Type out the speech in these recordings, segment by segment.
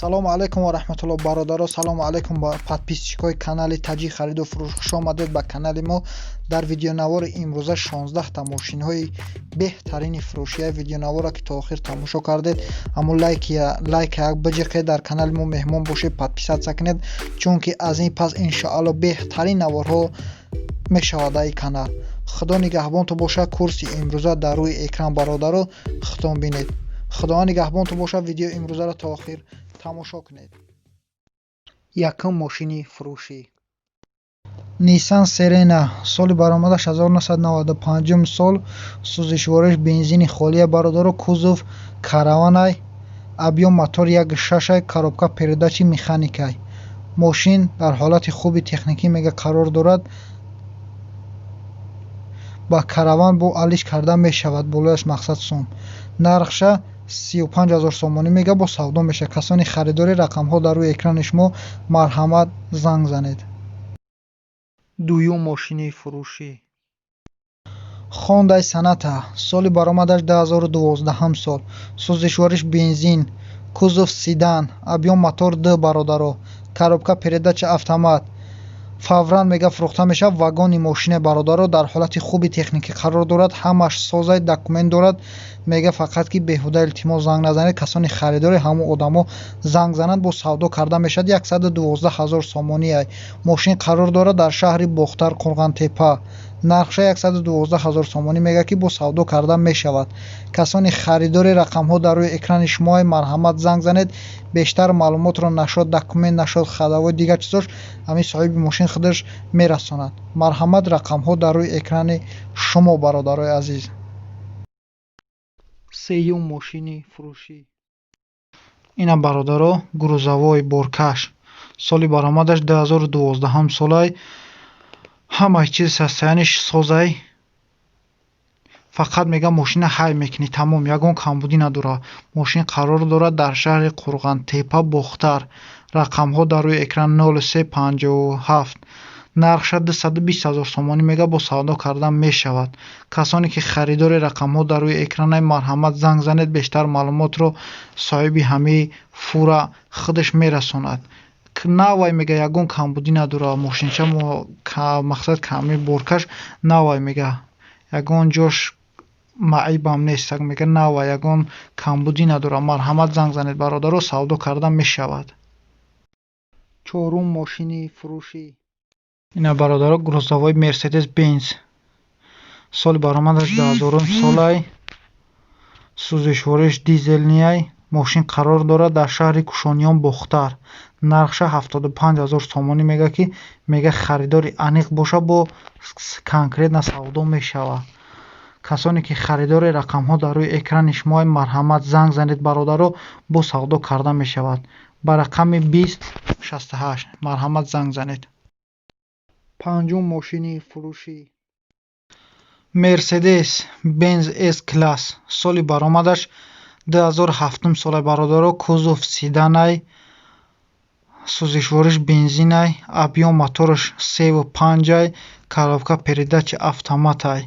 Ассалому алайкум ва раҳматулло, бародаро, салому алайкум ба подписчикои канали Таҷик хариду фурӯш. Хуш омадед ба канали мо. Дар видеонавори имрӯза 16та мошинҳои беҳтарини фурӯшия. Видеонаворро ки то охир тамошо кардед, ҳамун лайк як биҷиқед, дар канали мо меҳмон бошед, подписаться кунед, чунки аз ин пас, иншоалло, беҳтарин наворҳо мешавад дар ин канал. Худо нигаҳбонтон бошад. Курси имрӯза дар рӯи экран, бародаро, худтон бинед. Худованд нигаҳбонтон бошад. Видеои имрӯзаро то охир тамошо кунед. Якум мошини фурӯшӣ: Nissan Serena, соли баромадаш 1995 сол, сӯзишвориш бензини холия, бародаро, кузов караванай, объём мотор 1,6, коробка передачи механикай. Мошин дар ҳолати хуби техникӣ, мега, қарор дорад. Ба караван бо алиш карда мешавад, болояш мақсад сум. Нархша 35 000 сомонӣ мега, бо савдо мешавад. Касони харидори, рақамҳо дар рӯи экрани шумо, марҳамат, занг занед. Дуюм мошини фурӯшӣ: Хондай Соната, соли баромадаш 2012 сол, сӯзишвориш бензин, кузов седан, объём мотор д, бародаро, коробка передача автомат. Фавран, мега, фурӯхта мешавад. Вагони мошине, бародаро, дар ҳолати хуби техникӣ қарор дорад, ҳамаш созай, документ дорад. Мега, фақат ки беҳуда, илтимос, занг назанед. Касони харидори, ҳамон одамо занг зананд, бо савдо карда мешавад. 112 000 сомонӣ. Мошин қарор дорад дар шаҳри Бохтар, Қурғантепа. Нархша 112 000 сомонӣ мега, ки бо савдо карда мешавад. Касони харидори, рақамҳо дар рӯи экрани шумо, марҳамат, занг занед. Бештар маълумотро нашод документ, нашод ходовой, дигар чизош ҳамин соҳиби мошин худаш мерасонад. Марҳамат, рақамҳо дар рӯи экрани шумо, бародарои азиз. Сеюм мошини фурӯшӣ: ина, бародаро, грузовой боркаш, соли баромадаш 2012 солай, ҳамаи чиз состояниш созай. Фақат, мега, мошина ҳай мекунӣ, тамом, ягон камбудӣ надорад. Мошин қарор дорад дар шаҳри Қурғантепа, Бохтар. Рақамҳо дар рӯи экран: 0357. Нархша 220 000 сомонӣ мега, бо савдо карда мешавад. Касоне ки харидори, рақамҳо дар рӯи экранай, марҳамат, занг занед. Бештар маълумотро соҳиби ҳамаи фура худаш мерасонад. Навай, мега, ягон камбудӣ надорад мошинча, мақсад ками боркаш навай, мега, ягон ҷош маъибам нест, мега, навай, ягон камбудӣ надорад. Марҳамат, занг занед, бародаро, савдо карда мешавад. Чорум мошини фурӯшӣ: ина, бародаро, грузовой Мерседес Бенз, соли баромадаш 2000-ум солай, сӯзишвориш дизельный. Мошин қарор дорад дар шаҳри Кушониён, Бохтар. Нархша 75 000 сомонӣ мега, ки, мега, харидори аниқ боша, бо конкретно савдо мешавад. Касоне ки харидори, рақамҳо дар рӯи экрани шумо, марҳамат, занг занед, бародаро, бо савдо карда мешавад. Ба рақами 2068 марҳамат, занг занед. Панҷум мошини фурӯшӣ: Мерседес Бенз С класс, соли баромадаш 2007 сола, бародаро, кузов седанай, сӯзишвориш бензинай, объём мотораш севу панҷай, коробка передачи автоматай.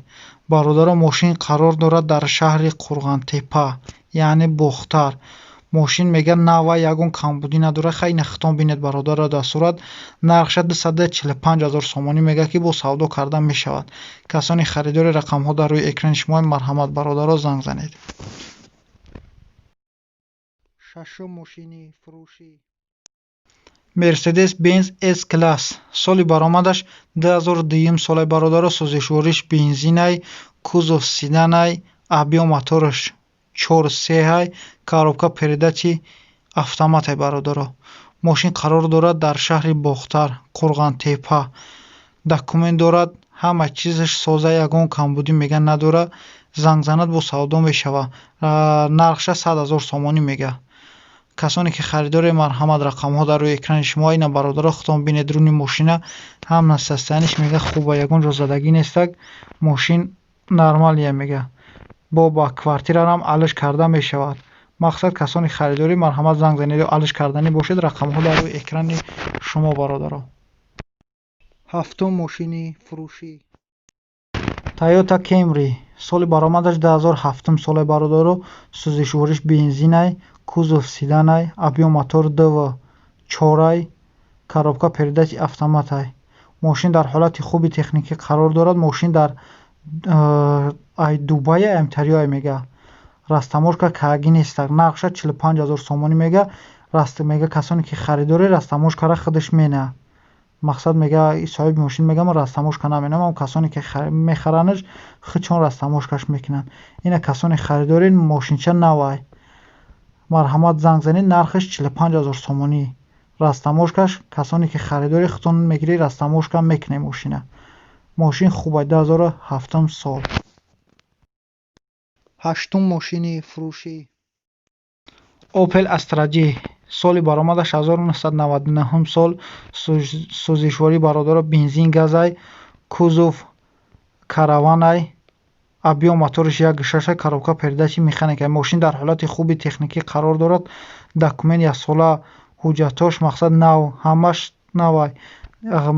Бародаро, мошин қарор дорад дар шаҳри Қурғантепа, яъне Бохтар. Мошин, мега, нава, ягон камбудӣ надорад. Хай, ина хитон бинед, бародаро, дар сурат. Нархша 245 000 сомонӣ мега, ки бо савдо карда мешавад. Касони харидори, рақамҳо дар рӯи экрани шумо, марҳамат, бародаро, занг занед. Шашум мошини фурӯшӣ: Мерседес Бенз С класс, соли баромадаш 2002 сола, бародаро, сӯзишвориш бензинай, кузов седанай, объём мотораш чор сеҳай, коробка передачи автоматай. Бародаро, мошин қарор дорад дар шаҳри Бохтар, Қурғантепа. Документ дорад, ҳама чизаш соза, ягон камбудӣ, мега, надорад. Занг занад, бо савдо мешавад. Нархша 100 000 сомонӣ мега. Касоне ки харидоре, марҳамат, рақамҳо дар рӯи экрани шумо. Ина, бародаро, худтон бинед руни мошина, ҳама состояниш, мега, хуба, ягон ҷо задагӣ нестак. Мошин нормалия, мега, бо ба квартирарам алиш карда мешавад. Мақсад, касони харидорӣ, марҳамат, занг занед ё алиш карданӣ бошед, рақамҳо дар рӯи экрани шумо, бародаро. Ҳафтум мошини фурӯшӣ: Тойота Кемри, соли баромадаш 2007 сола, бародаро, сӯзишвориш бензинай. Кузов седанай, объём мотор 2,4-ай, коробка передачи автоматай. Мошин дар ҳолати хуби техникӣ қарор дорад. Мошин дар ай Дубая амтариёй мега. Растаможка кааги нестак. Нархша 45 000 сомонӣ мега. Раст мега, касоне ки харидорӣ, растаможкара худаш мена. Мақсад, мега, соҳиби мошин мега, ман растаможка наменам, ам касоне ки мехаранаш, худшон растаможкаш мекунанд. Ина, касоне харидорӣ, мошинча навай, марҳамат, занг занед. Нархаш 45 000 сомонӣ. Растаможкаш, касоне ки харидорӣ, худтон мегирӣ, растаможка мекунем мошина. Мошин хубай, 2007 сол. Ҳаштум мошини фурӯшӣ: Opel Astra J, соли баромадаш 1999 сол. Сӯзишворӣ, бародаро, бензин, газай, кузов караванай, объём моториш 1,6, коробка передачи механика. Мошин дар ҳолати хуби техникӣ қарор дорад. Документ яксола, ҳуҷҷатҳош, мақсад, нав, ҳамаш навай.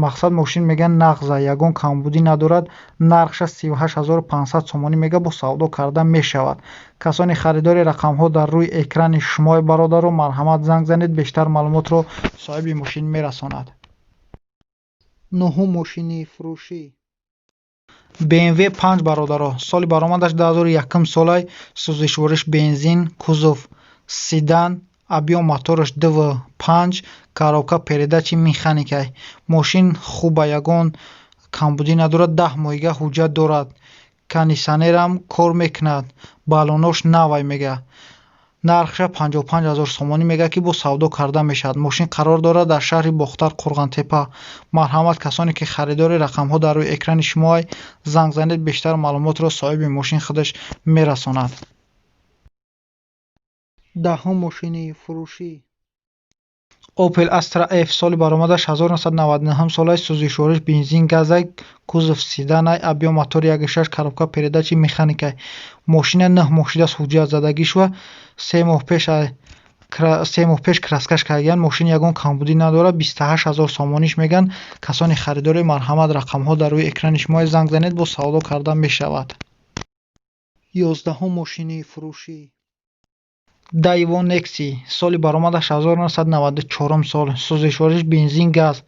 Мақсад, мошин, мегӯянд, нағза, ягон камбудӣ надорад. Нархша 38 500 сомонӣ мега, бо савдо карда мешавад. Касони харидори, рақамҳо дар рӯи экрани шумои, бародаро, марҳамат, занг занед, бештар маълумотро соҳиби мошин мерасонад. Нуҳум мошини фурӯшӣ: BMW 5, бародаро, соли баромадаш 2001 солай. Сӯзишвориш бензин, кузов седан, объём мотораш 2,5, коробка передачи механикай. Мошин хуба, ягон камбудӣ надорад, 10 моҳига ҳуҷҷат дорад, кондитсионерам кор мекунад, баллонош навай мега. Нархша 55 000 сомонӣ мега, ки бо савдо карда мешавад. Мошин қарор дорад дар шаҳри Бохтар, Қурғонтепа. Марҳамат, касоне ки харидори, рақамҳо дар рӯи экрани шумоай, занг занед, бештар маълумотро соҳиби мошин худаш мерасонад. Даҳум мошини фурӯшӣ: Opel Astra F, соли баромадаш 1999 солаи. Сӯзишвориш бензин, газай, кузов седанай, объём мотори 1,6, коробка передачи механикай. Мошина 9 моҳ шудааст ҳуҷҷат задагӣ шуда, 3 моҳ пеш краскаш кардагиянд. Мошин ягон камбудӣ надорад, 28 000 сомониш мегӯянд. Касони харидори, марҳамат, рақамҳо дар рӯи экрани шумо, занг занед, бо савдо карда мешавад. 11-ум мошини фурӯшӣ: Daewoo Nexia, соли баромадаш 1994 сол. Сӯзишвориш бензин, газ,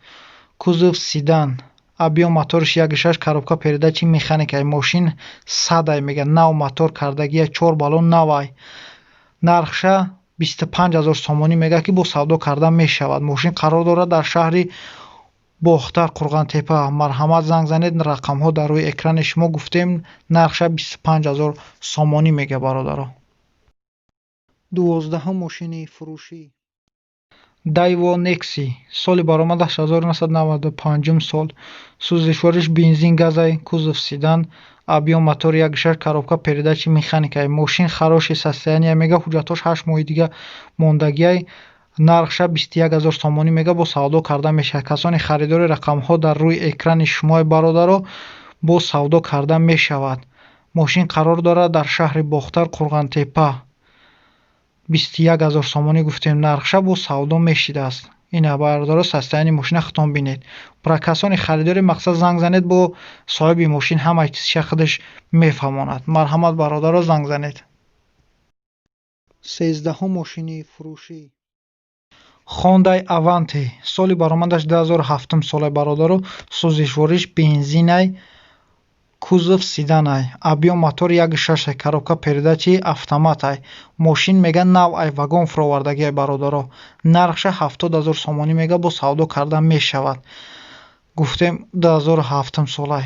кузов седан, объём моториш 1,6, коробка передачи механикай. Мошин садай мега, нав мотор кардагия, чор баллон навай. Нархша 25 000 сомонӣ мега, ки бо савдо карда мешавад. Мошин қарор дорад дар шаҳри Бохтар, Қурғонтепа. Марҳамат, занг занед, рақамҳо дар рӯи экрани шумо. Гуфтем, нархша 25 000 сомонӣ мега, бародаро. 12-ум мошини фурӯшӣ: Daewoo Nexia, соли баромадаш 1995 сол. Сӯзишвориш бензин, газай, кузов седан, объём мотор 1,6, коробка передачи механикай. Мошин хороший состояние мега, ҳуҷҷатҳош 8 моҳи дига мондагиай. Нархша 21 000 сомонӣ мега, бо савдо карда мешавад. Касони харидори, рақамҳо дар рӯи экрани шумои, бародаро, бо савдо карда мешавад. Мошин қарор дорад дар шаҳри Бохтар, Қурғонтепа. 21 000 сомонӣ гуфтем, нархша бо савдо мешидааст. Ина, бародаро, состояние мошина худтон бинед. Ба касони харидори, мақсад, занг занед, бо соҳиби мошин ҳамаи чизша худаш мефаҳмонад. Марҳамат, бародаро, занг занед. 13-ум мошини фурӯшӣ: Хондай Аванте, соли баромадаш 2007 сола, бародаро. Сӯзишвориш бензинай, кузов седанай, объём мотор 1,6, коробка передачи автоматай. Мошин, мега, нав ай вагон фуровардагиай, бародаро. Нархша 70 000 сомонӣ мега, бо савдо карда мешавад. Гуфтем, 2007 солай.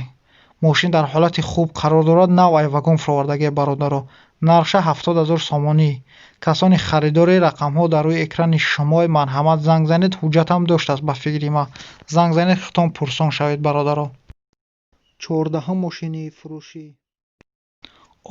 Мошин дар ҳолати хуб қарор дорад, нав ай вагон фуровардагиай, бародаро. Нархша 70 000 сомонӣ. Касони харидори, рақамҳо дар рӯи экрани шумои, марҳамат, занг занед. Ҳуҷҷатам доштааст, ба фикри ман. Занг занед, худтон пурсон шавед, бародаро. 14-ум мошини фурӯшӣ: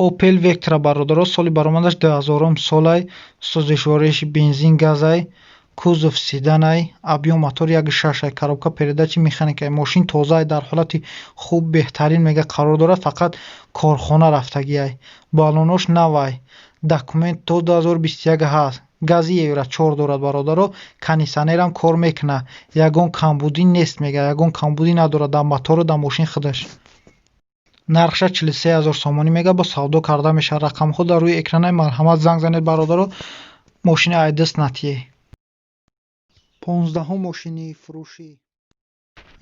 Opel Vectra, бародаро, соли баромадаш 2000 солай. Сӯзишвориши бензин, газай, кузов седанай, объём мотор 1,6, коробка передачи механикай. Мошин тозаай, дар ҳолати хуб, беҳтарин, мега, қарор дорад, фақат корхона рафтагиай. Баллонош навай, документ то 2021 ҳаст, гази евро 4 дорад, бародаро, кондитсионерам кор мекунад, ягон камбудӣ нест, мега, ягон камбудӣ надорад дар мотору дар мошин худаш. Нархша 43 000 сомонӣ мега, бо савдо карда мешавад. Рақамҳо дар рӯи экранаи, марҳамат, занг занед, бародаро. Мошини айдаст натиҳе. 15-ум мошини фурӯшӣ.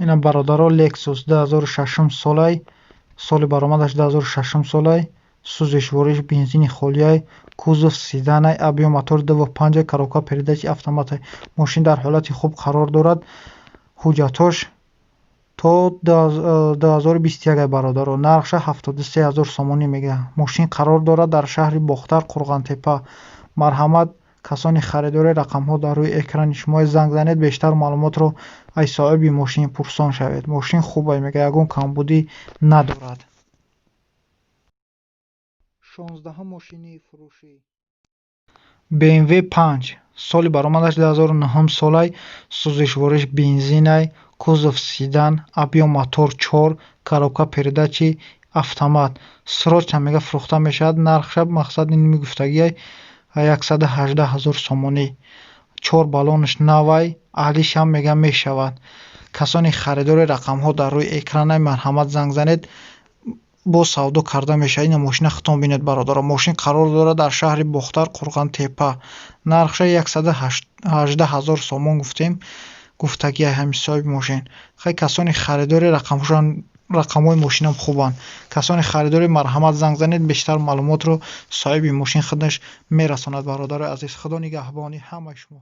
Ина, бародаро, Lexus 2006 солай, соли баромадаш 2006 солай, сӯзишвориш бензини холиай, кузов седанай, объём мотор 2,5, коробка передачи автоматай. Мошин дар ҳолати хуб қарор дорад. Ҳуҷҷатҳош то 2021, бародаро. Нархша 73 ҳазор сомонӣ мегӯяд. Мошин қарор дорад дар шаҳри Бохтар, Қурғонтеппа. Марҳамат, касони харидори, рақамҳо дар рӯи экрани шумо, занг занед, бештар маълумотро аз соҳиби мошин пурсон шавед. Мошин хубай, мега, ягон камбудӣ надорад. 16-ум мошини фурӯшӣ. BMW 5, соли баромадаш 2009 солай, сӯзишвориш бензинай, кузов седан, объём мотор 4, коробка передачи автомат. Срочно, мега, фурӯхта мешавад. Нархша, мақсад, ин мегуфтагиай, 118 ҳазор сомонӣ. Чор баллонаш навай, алишам, мега, мешавад. Касони харидори, рақамҳо дар рӯи экранай, марҳамат, занг занед, боз савдо карда мешавад. Ина мошина худтон бинед, бародаро. Мошин қарор дорад дар шаҳри Бохтар, Қурғонтеппа. Нархша 118 ҳазор сомон гуфтем, гуфтагиай ҳамин соҳиби мошин. Хай, касони харидори, рақамҳошон, рақамҳои мошинам хубанд. Касони харидори, марҳамат, занг занед, бештар маълумотро соҳиби мошин худаш мерасонад. Бародарои азиз, Худо нигаҳбони ҳамаи шумо.